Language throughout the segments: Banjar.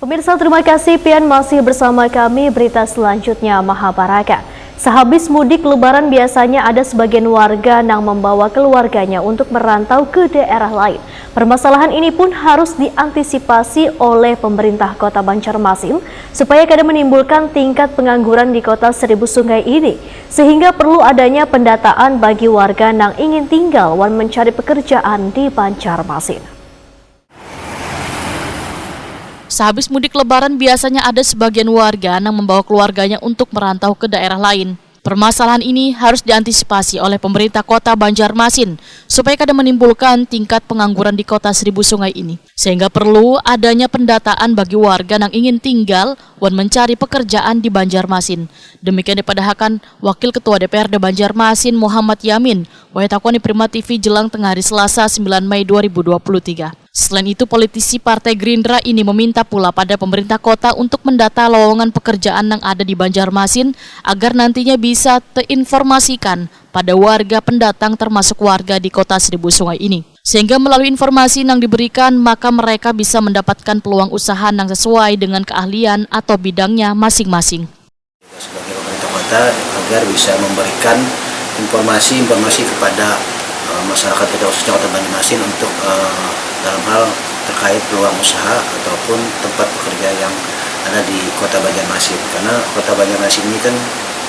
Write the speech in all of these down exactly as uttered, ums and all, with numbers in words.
Pemirsa, terima kasih pian masih bersama kami. Berita selanjutnya, Mahabharata. Sehabis mudik lebaran, biasanya ada sebagian warga nang membawa keluarganya untuk merantau ke daerah lain. Permasalahan ini pun harus diantisipasi oleh pemerintah Kota Banjarmasin supaya kada menimbulkan tingkat pengangguran di Kota Seribu Sungai ini, sehingga perlu adanya pendataan bagi warga nang ingin tinggal wan mencari pekerjaan di Banjarmasin. Sehabis mudik lebaran, biasanya ada sebagian warga nang membawa keluarganya untuk merantau ke daerah lain. Permasalahan ini harus diantisipasi oleh pemerintah Kota Banjarmasin supaya kada menimbulkan tingkat pengangguran di Kota Seribu Sungai ini, sehingga perlu adanya pendataan bagi warga nang ingin tinggal wan mencari pekerjaan di Banjarmasin. Demikian dipadahakan Wakil Ketua D P R D Banjarmasin, Muhammad Yamin, wayah takuan di Prima T V jelang tengah hari Selasa, sembilan Mei dua ribu dua puluh tiga. Selain itu, politisi Partai Gerindra ini meminta pula pada pemerintah kota untuk mendata lowongan pekerjaan yang ada di Banjarmasin agar nantinya bisa terinformasikan pada warga pendatang, termasuk warga di Kota Seribu Sungai ini, sehingga melalui informasi yang diberikan, maka mereka bisa mendapatkan peluang usaha yang sesuai dengan keahlian atau bidangnya masing-masing. Sebagai pemerintah kota, agar bisa memberikan informasi-informasi kepada, eh, masyarakat kita, khususnya Kota Banjarmasin, untuk, eh, dalam hal terkait peluang usaha ataupun tempat pekerja yang ada di Kota Banjarmasin. Karena Kota Banjarmasin ini kan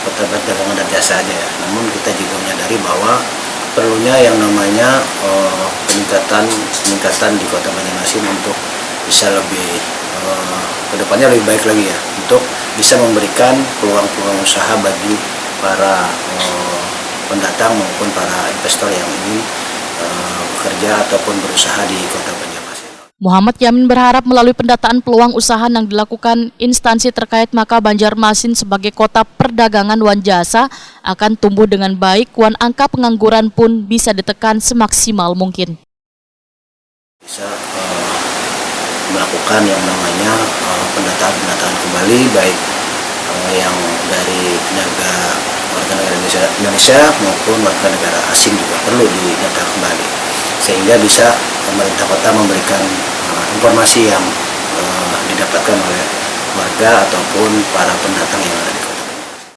kota perdagangan dan jasa aja ya. Namun kita juga menyadari bahwa perlunya yang namanya, eh, peningkatan, peningkatan di Kota Banjarmasin untuk bisa lebih, eh, kedepannya lebih baik lagi ya, untuk bisa memberikan peluang-peluang usaha bagi para, eh, pendatang maupun para investor yang ingin, eh, bekerja ataupun berusaha di Kota Banjarmasin. Muhammad Yamin berharap melalui pendataan peluang usaha yang dilakukan instansi terkait, maka Banjarmasin sebagai kota perdagangan wan jasa akan tumbuh dengan baik wan angka pengangguran pun bisa ditekan semaksimal mungkin. Bisa, eh, melakukan yang namanya, eh, pendataan-pendataan kembali, baik, eh, yang dari tenaga warga negara Indonesia, Indonesia maupun warga negara asing juga perlu didata kembali, sehingga bisa pemerintah kota memberikan, eh, informasi yang, eh, didapatkan oleh warga ataupun para pendatang yang ada di